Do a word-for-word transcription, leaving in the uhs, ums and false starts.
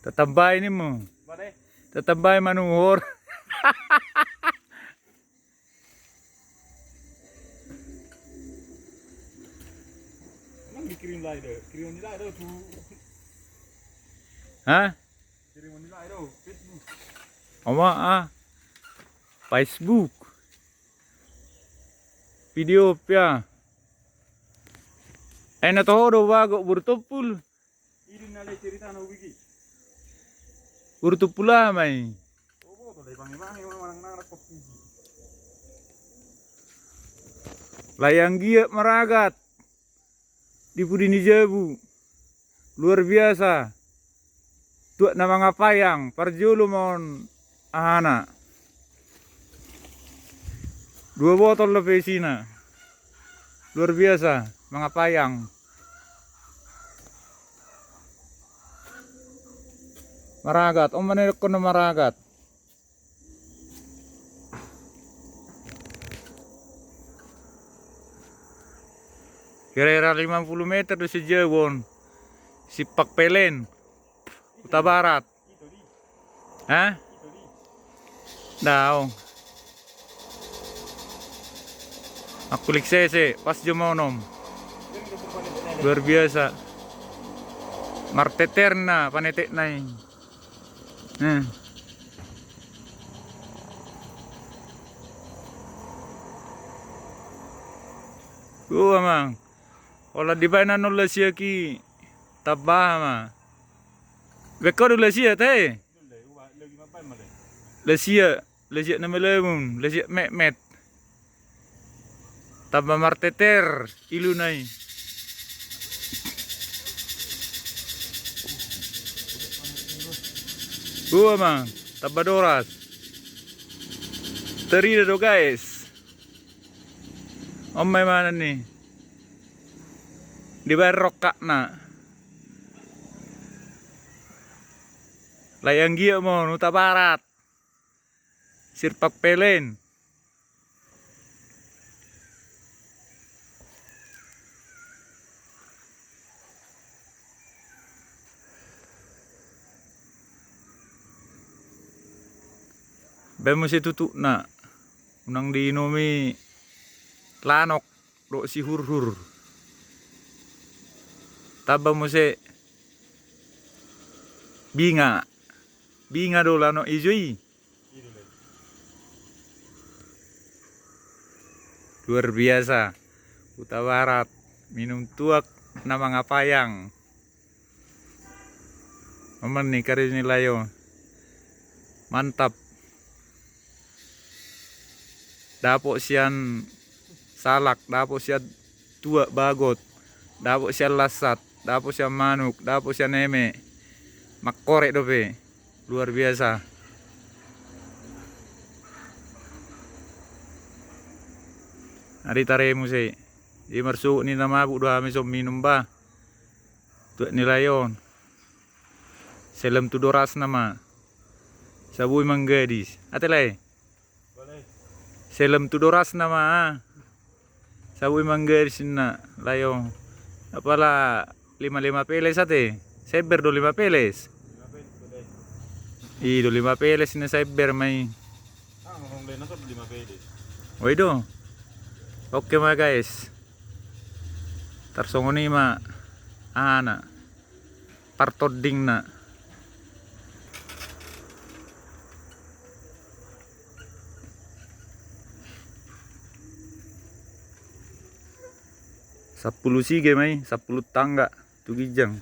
Tatambai ni mo. Tatambai manuhor. Ha? Oma ah. Facebook. Video pia. Eh, na toho do bagot boru Tompul. Boru Tompul aha ma i. Layang giat maragat. Di pudi ni jabu. Luar biasa. Tuak na mangapayang, parjolo ma on ahana. Dua botol dope isina. Luar biasa, mangapayang. Maragat, on ma na nidokkon na maragat. Kira-kira lima puluh meter do sejauh on. Simpang Pelen. Huta Barat. Hah? Daong. Akulik sese, pas jam onom. Luar biasa. Marteter na panetek na i. Hmm. Gua mang. Ola dibaen na nol lasiak i. Tamba ma. Beko do lasiak te. Lasiak, lasiak na malemun, lasiak metmet. Tamba marteter iluna i. Gua mang, tamba doras. Tarida do guys. On ma i mana ni. Dibaen rongkapna. Layang giat ma on, Huta Barat. Simpang Pelen. Baen muse tutukna. Unang diinum i lanok dohot sihurhur. Tamba muse binga. Binga do lanok ijo i. Luar biasa. Huta Barat. Minum tuak na mangapayang. Oman ni kari ni layo. Mantap. Dapot sian salak, dapot sian tuak bagot, dapot sian lansat, dapot sian manuk, dapot sian eme. Mangkorek dope. Luar biasa. Ari tare muse. Di marsuhut ni na mabuk do hami so minum ba. Tuak ni layo on. Selem tu dorasna ma. Sabui manggadis. Ate lae. Selem tu dorasna ma. Sabui manggadis inna layo on. Apala lima lima peles ate. Saember do lima peles. I do lima peles inna saember ma i. Oi do. Oke ma guys. Tarsongon i ma ahana partondingna. Sampulu sige ma i, sampulu tangga tu ginjang.